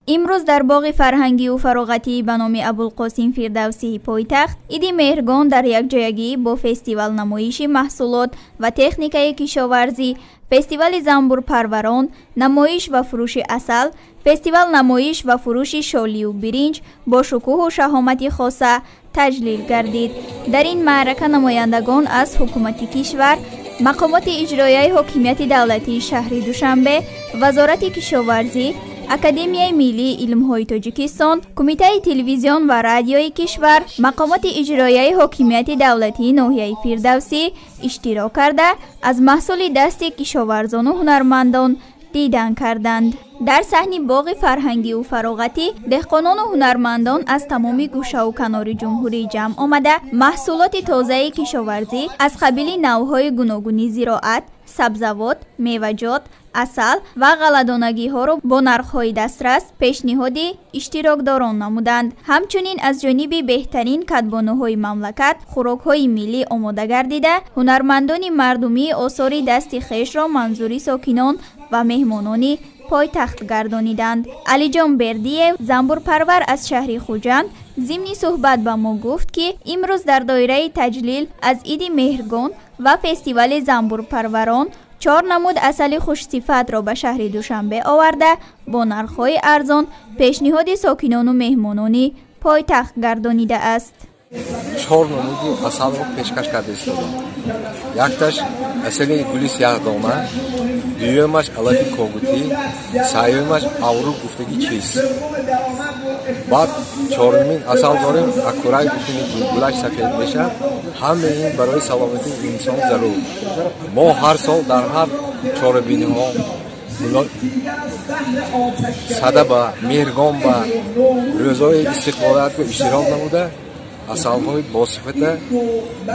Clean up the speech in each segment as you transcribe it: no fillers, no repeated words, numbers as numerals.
Имрӯз дар боғи фарҳангию фароғатӣ ба номи Абулқосим Фирдавсии пойтахт Иди Меҳргон дар якҷоягӣ бо фестивал намоиши маҳсулот ва техникаи кишоварзӣ, фестивали занбурпарварон, намоиш ва фурӯши асал, фестивал намоиш ва фурӯши шолию биринҷ бо шукӯҳу шаҳомати хоса таҷлил гардид. Дар ин маърака намояндагон аз ҳукумати кишвар, мақомоти иҷроияи ҳокимияти давлатии шаҳри Душанбе, Вазорати кишоварзӣ, Академияи миллии илмҳои Тоҷикистон, Кумитаи телевизион ва радиои кишвар, мақомоти иҷроияи ҳокимияти давлатии ноҳияи Фирдавсӣ иштирок карда, аз маҳсули дасти кишоварзону ҳунармандон дидан карданд. Дар саҳни боғи фарҳангию фароғатӣ деҳқонону ҳунармандон аз тамоми гӯшаву канори ҷумҳурӣ ҷамъ омада, маҳсулоти тозаи кишоварзӣ аз қабили навъҳои гуногуни зироат, сабзавот, меваҷот, асал ва ғалладонагиҳоро бо нархҳои дастрас пешниҳоди иштирокдорон намуданд. Ҳамчунин аз ҷониби беҳтарин кадбонуҳои мамлакат хӯрокҳои миллӣ омода гардида, ҳунармандони мардумӣ осори дасти хешро манзури сокинон ва меҳмонони пойтахт гардониданд. Алиҷон Бердиев, занбурпарвар аз шаҳри Хуҷанд, зимни суҳбат ба мо гуфт, ки имрӯз дар доираи таҷлил аз Иди Меҳргон ва фестивали занбурпарварон 4 намуд асали хушсифатро ба шаҳри Душанбе оварда, бо нархҳои арзон пешниҳоди сокинону меҳмонони пойтахт гардонидааст. 4 намуди асалро пешкаш карда истодам. Якташ асали гули сияҳдона, дуюмаш алафи когутӣ, сеюмаш аврук гуфтагӣ чиз. Баъд чорумин асал дорем, акурай гуфтани гулаш сафед мешавад. Ҳамаи ин барои саломатии инсон зарур. Мо ҳар сол дар ҳар чорабиниҳо сада ба Меҳргон ба рӯзҳои истиқлолиятро иштирок намуда, асалҳои босифата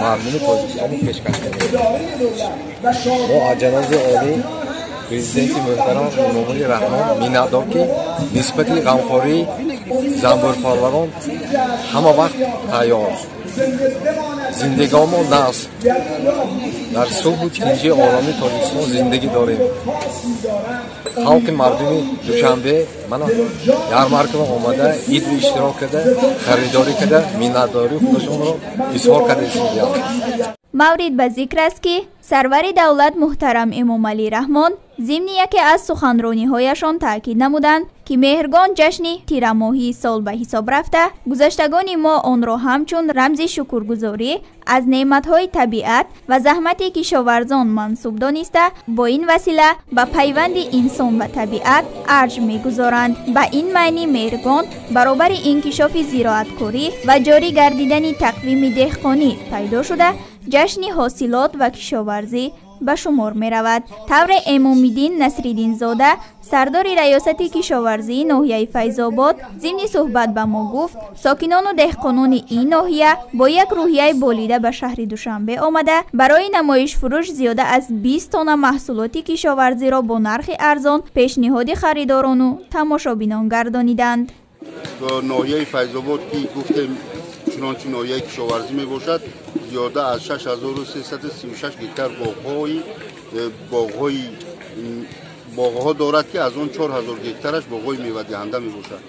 мардуми Тоҷикистонро пешкаш кардем. Мо аз ҷаноби олӣ президенти муҳтарам Эмомалӣ Раҳмон миннатдор, ки нисбати ғамхории занбурпарварон ҳама вақт тайёр. Зиндагиҳомо нағз, дар сулҳу тинҷии оромии Тоҷикистон зиндагӣ дорем. Халқи мардуми Душанбе мана ярмаркаро омада, идро иштирок карда, харидорӣ карда, миннатдории худашонро изҳор карда истодаанд. Маврид ба зикр аст, ки сарвари давлат муҳтарам Эмомалӣ Раҳмон зимни яке аз суханрониҳояшон таъкид намуданд, ки Меҳргон ҷашни тирамоҳии сол ба ҳисоб рафта, гузаштагони мо онро ҳамчун рамзи шукргузорӣ аз неъматҳои табиат ва заҳмати кишоварзон мансуб дониста, бо ин васила ба пайванди инсон ва табиат арҷ мегузоранд. Ба ин маънӣ Меҳргон баробари инкишофи зироаткорӣ ва ҷорӣ гардидани тақвими деҳқонӣ пайдо шуда, ҷашни ҳосилот ва кишоварзӣ ба шумор меравад. Тавре Эмомиддин Насриддинзода, сардори раёсати кишоварзии ноҳияи Файзобод, зимни суҳбат ба мо гуфт, сокинону деҳқонони ин ноҳия бо як рӯҳияи болида ба шаҳри Душанбе омада, барои намоишфурӯш зиёда аз 20 тонна маҳсулоти кишоварзиро бо нархи арзон пешниҳоди харидорону тамошобинон гардониданд. Ноҳияи Файзобод, ки гуфтем чунончи ноҳияи кишоварзӣ мебошад, зиёда аз 6336 гектар боғҳо дорад, ки аз он 4000 гектараш боғҳои мевадиҳанда мебошад.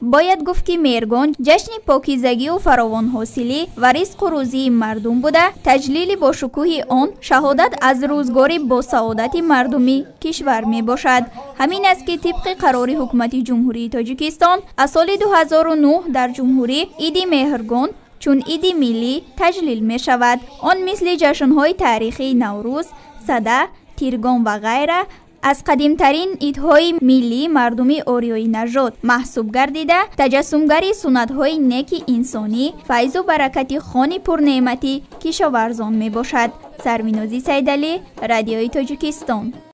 Бояд гуфт, ки Меҳргон ҷашни покизагию фаровонҳосилӣ ва ризқу рӯзии мардум буда, таҷлили бошукӯҳи он шаҳодат аз рӯзгори босаодати мардуми кишвар мебошад. Ҳамин аст, ки тибқи қарори ҳукумати Ҷумҳурии Тоҷикистон аз соли 2009 дар ҷумҳурӣ Иди Меҳргон чун иди миллӣ таҷлил мешавад. Он мисли ҷашнҳои таърихии Наврӯз, Сада, Тиргон ва ғайра аз қадимтарин идҳои миллии мардуми ориёи нажод маҳсуб гардида, таҷассумгари суннатҳои неки инсонӣ, файзу баракати хони пурнеъмати кишоварзон мебошад. Сарвинозӣ Сайдалӣ, Радиои Тоҷикистон.